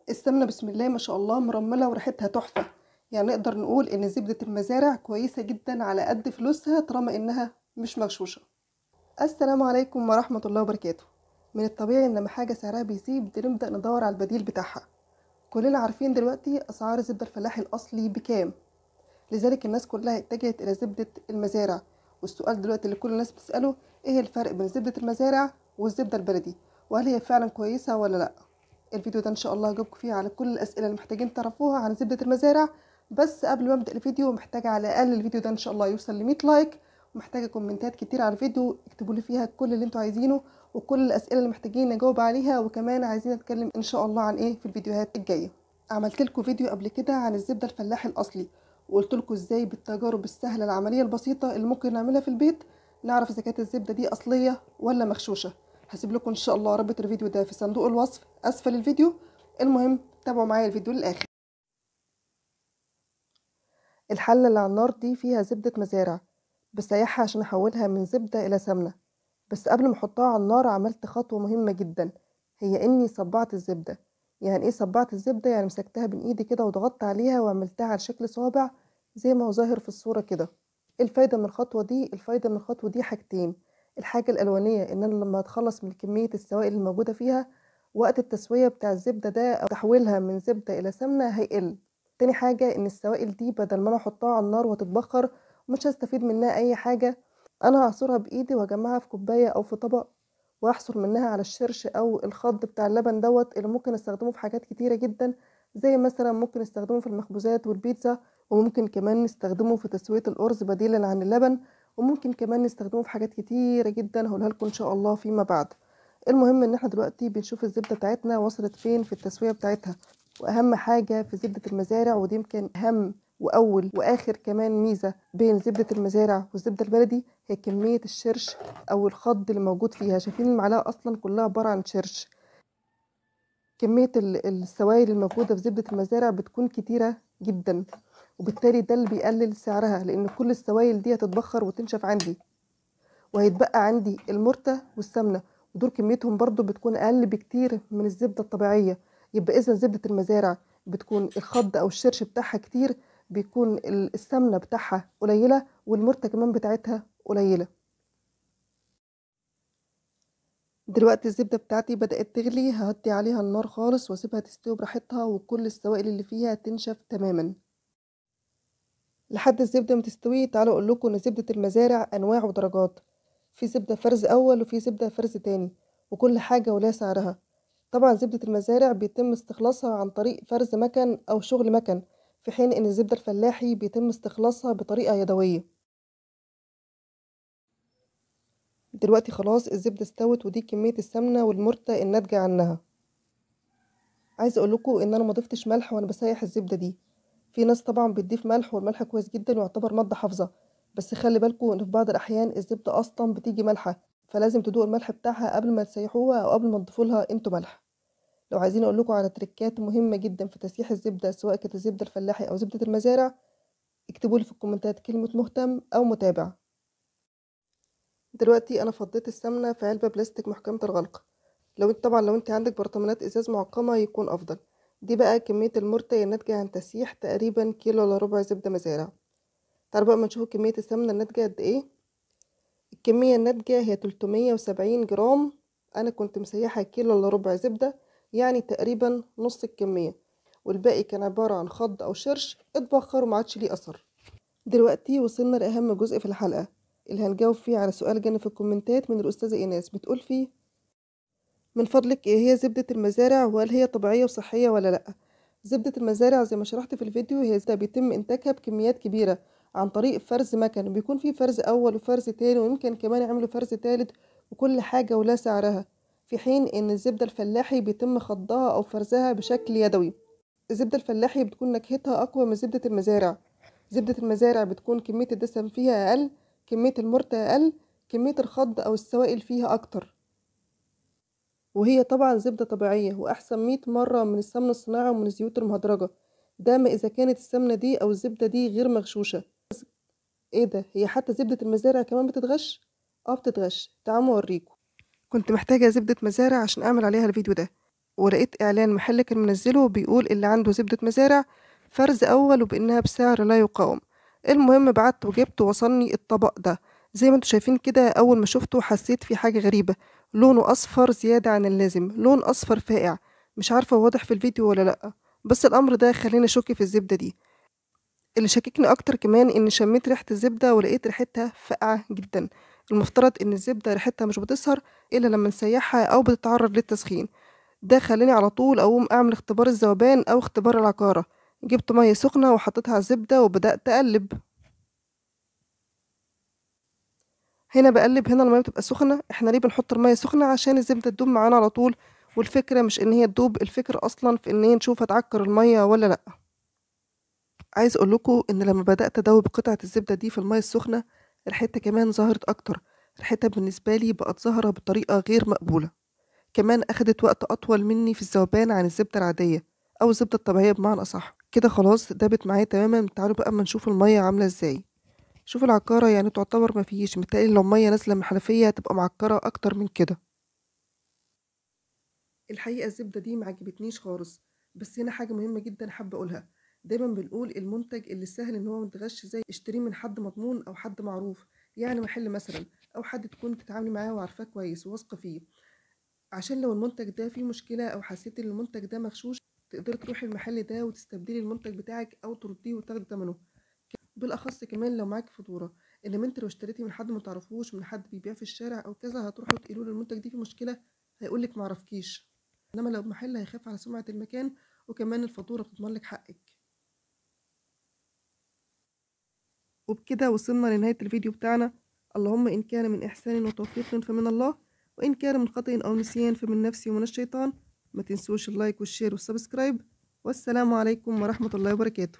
السمنة بسم الله ما شاء الله مرمله وريحتها تحفة، يعني نقدر نقول ان زبدة المزارع كويسة جدا على قد فلوسها طالما انها مش مغشوشه. السلام عليكم ورحمة الله وبركاته. من الطبيعي ان لما حاجة سعرها بيزيد بنبدا ندور على البديل بتاعها. كلنا عارفين دلوقتي اسعار الزبدة الفلاحي الاصلي بكام، لذلك الناس كلها اتجهت الى زبدة المزارع. والسؤال دلوقتي اللي كل الناس بتساله، ايه الفرق بين زبدة المزارع والزبده البلدي، وهل هي فعلا كويسة ولا لا؟ الفيديو ده ان شاء الله هجاوبكم فيه على كل الاسئلة اللي محتاجين تعرفوها عن زبدة المزارع. بس قبل ما ابدا الفيديو محتاجه على الاقل الفيديو ده ان شاء الله يوصل ل 100 like، ومحتاجة كومنتات كتير على الفيديو اكتبوا لي فيها كل اللي انتوا عايزينه وكل الاسئلة اللي محتاجين نجاوب عليها، وكمان عايزين نتكلم ان شاء الله عن ايه في الفيديوهات الجاية. عملت لكم فيديو قبل كده عن الزبدة الفلاحي الاصلي، وقلت لكم ازاي بالتجارب السهلة العملية البسيطة اللي ممكن نعملها في البيت نعرف اذا كانت الزبدة دي اصلية ولا مغشوشه. هسيب لكم ان شاء الله رابط الفيديو ده في صندوق الوصف اسفل الفيديو. المهم تابعوا معايا الفيديو للاخر. الحلة اللي على النار دي فيها زبدة مزارع، بسيحها عشان احولها من زبدة الى سمنه. بس قبل ما احطها على النار عملت خطوة مهمة جدا، هي اني صبعت الزبدة. يعني ايه صبعت الزبدة؟ يعني مسكتها بين ايدي كده وضغطت عليها وعملتها على شكل صوابع زي ما هو ظاهر في الصورة كده. الفايدة من الخطوة دي؟ الفايدة من الخطوة دي حاجتين. الحاجة الاولانية ان انا لما اتخلص من كمية السوائل الموجودة فيها وقت التسوية بتاع الزبدة ده او تحويلها من زبدة الى سمنه هيقل. تاني حاجة ان السوائل دي بدل ما انا احطها على النار وتتبخر ومش هستفيد منها اي حاجة، انا هعصرها بايدي واجمعها في كوباية او في طبق، واحصر منها على الشرش او الخض بتاع اللبن دوت اللي ممكن استخدمه في حاجات كتيرة جدا، زي مثلا ممكن استخدمه في المخبوزات والبيتزا، وممكن كمان نستخدمه في تسويه الارز بديلا عن اللبن، وممكن كمان نستخدمه في حاجات كتيرة جدا هقولها لكم ان شاء الله فيما بعد. المهم ان احنا دلوقتي بنشوف الزبدة بتاعتنا وصلت فين في التسوية بتاعتها. واهم حاجة في زبدة المزارع، ودي يمكن اهم واول واخر كمان ميزة بين زبدة المزارع والزبده البلدي، هي كمية الشرش او الخض اللي موجود فيها. شايفين المعلقة اصلا كلها عبارة عن شرش. كمية السوائل الموجودة في زبدة المزارع بتكون كتيرة جدا، وبالتالي ده اللي بيقلل سعرها، لان كل السوائل دي هتتبخر وتنشف عندي، وهيتبقى عندي المرته والسمنه، ودول كميتهم برضو بتكون اقل بكتير من الزبدة الطبيعية. يبقى اذا زبدة المزارع بتكون الخض او الشرش بتاعها كتير، بيكون السمنة بتاعها قليله، والمرته كمان بتاعتها قليله. دلوقتي الزبدة بتاعتي بدات تغلي، ههدي عليها النار خالص واسيبها تستوي براحتها وكل السوائل اللي فيها تنشف تماما لحد الزبدة ما تستوي. تعالوا اقول لكم ان زبدة المزارع انواع ودرجات، في زبدة فرز اول وفي زبدة فرز تاني، وكل حاجة ولها سعرها. طبعا زبدة المزارع بيتم استخلاصها عن طريق فرز مكن او شغل مكن، في حين ان الزبدة الفلاحي بيتم استخلاصها بطريقة يدوية. دلوقتي خلاص الزبدة استوت، ودي كمية السمنة والمرته الناتجة عنها. عايزه اقول لكم ان انا ما ضفتش ملح وانا بسيح الزبدة دي. في ناس طبعا بتضيف ملح، والملح كويس جدا ويعتبر مادة حافظه، بس خلي بالكم ان في بعض الاحيان الزبدة اصلا بتيجي مالحة، فلازم تدوق الملح بتاعها قبل ما تسيحوها او قبل ما تضيفوا لها انتوا ملح. لو عايزين اقول لكم على تريكات مهمة جدا في تسييح الزبدة سواء كانت الزبدة الفلاحي او زبدة المزارع، اكتبوا لي في الكومنتات كلمة مهتم او متابع. دلوقتي انا فضيت السمنة في علبة بلاستيك محكمة الغلق. لو انت طبعا لو انت عندك برطمانات ازاز معقمه يكون افضل. دي بقى كمية المرته الناتجة عن تسييح تقريبا كيلو الا ربع زبدة مزارع. تعالوا بقى ما نشوف كمية السمنة الناتجة قد ايه. الكمية الناتجة هي 370 جرام. انا كنت مسيحه كيلو الا ربع زبدة، يعني تقريبا نص الكمية، والباقي كان عبارة عن خض او شرش اتبخر وما عادش ليه اثر. دلوقتي وصلنا لاهم جزء في الحلقة اللي هنجاوب فيه على سؤال جانا في الكومنتات من الاستاذة ايناس، بتقول فيه: من فضلك ايه هي زبدة المزارع، وهل هي طبيعية وصحية ولا لا؟ زبدة المزارع زي ما شرحت في الفيديو هي زبدة بيتم انتاجها بكميات كبيرة عن طريق فرز مكن، بيكون فيه فرز اول وفرز تاني، ويمكن كمان يعملوا فرز تالت، وكل حاجة ولا سعرها. في حين ان الزبدة الفلاحي بيتم خضها او فرزها بشكل يدوي. الزبدة الفلاحي بتكون نكهتها اقوى من زبدة المزارع. زبدة المزارع بتكون كمية الدسم فيها اقل، كمية المرته اقل، كمية الخض او السوائل فيها اكتر، وهي طبعا زبدة طبيعية واحسن 100 مرة من السمنة الصناعي ومن الزيوت المهدرجه، ده ما اذا كانت السمنة دي او الزبدة دي غير مغشوشه. ايه ده، هي حتى زبدة المزارع كمان بتتغش؟ اه بتتغش. تعالوا اوريكم. كنت محتاجه زبدة مزارع عشان اعمل عليها الفيديو ده. ولقيت اعلان محل كان منزله بيقول اللي عنده زبدة مزارع فرز اول وبانها بسعر لا يقاوم. المهم بعت وجبت ووصلني الطبق ده زي ما انتم شايفين كده. اول ما شفته حسيت في حاجة غريبة، لونه اصفر زيادة عن اللازم، لون اصفر فاقع، مش عارفة واضح في الفيديو ولا لأ، بس الامر ده خلاني اشك في الزبدة دي. اللي شككني اكتر كمان ان شميت ريحة الزبدة ولقيت ريحتها فاقعة جدا. المفترض ان الزبدة ريحتها مش بتظهر الا لما نسيحها او بتتعرض للتسخين. ده خلاني على طول اقوم اعمل اختبار الذوبان او اختبار العكارة. جبت مية سخنة وحطيتها على الزبدة وبدأت اقلب. هنا بقلب، هنا المية بتبقى سخنة. احنا ليه بنحط المية سخنة؟ عشان الزبدة تدوب معانا على طول، والفكرة مش ان هي تدوب، الفكرة اصلا في ان هي نشوف هتعكر المية ولا لا. عايز اقول لكم ان لما بدأت ادوب قطعة الزبدة دي في المية السخنة ريحتها كمان ظهرت اكتر، ريحتها بالنسبة لي بقت ظاهرة بطريقة غير مقبولة. كمان اخدت وقت اطول مني في الذوبان عن الزبدة العادية او الزبدة الطبيعية بمعنى اصح. كده خلاص دابت معايا تماما. تعالوا بقى اما نشوف المية عاملة ازاي. شوف العكارة، يعني تعتبر مفيش، متهيألي لو مية نازلة من الحنفية هتبقى معكرة اكتر من كده. الحقيقة الزبدة دي ما عجبتنيش خالص. بس هنا حاجة مهمة جدا حابة اقولها، دايما بنقول المنتج اللي سهل ان هو متغش زي اشتريه من حد مضمون او حد معروف، يعني محل مثلا او حد تكون بتتعاملي معاه وعارفاه كويس وواثقة فيه، عشان لو المنتج ده فيه مشكلة او حسيتي ان المنتج ده مغشوش تقدري تروحي المحل ده وتستبدلي المنتج بتاعك او ترديه وتاخدي ثمنه. بالاخص كمان لو معاكي فاتورة، انما انت لو اشتريتي من حد ما تعرفوش، من حد بيبيع في الشارع او كذا، هتروحوا تقولوا له المنتج دي فيه مشكلة هيقولك معرفكيش. انما لو محل هيخاف على سمعه المكان، وكمان الفاتورة بتضمن لك حقك. وبكده وصلنا لنهاية الفيديو بتاعنا. اللهم ان كان من احسان وتوفيق فمن الله، وان كان من خطأ او نسيان فمن نفسي ومن الشيطان. ما تنسوش ال like وال share وال subscribe، والسلام عليكم ورحمة الله وبركاته.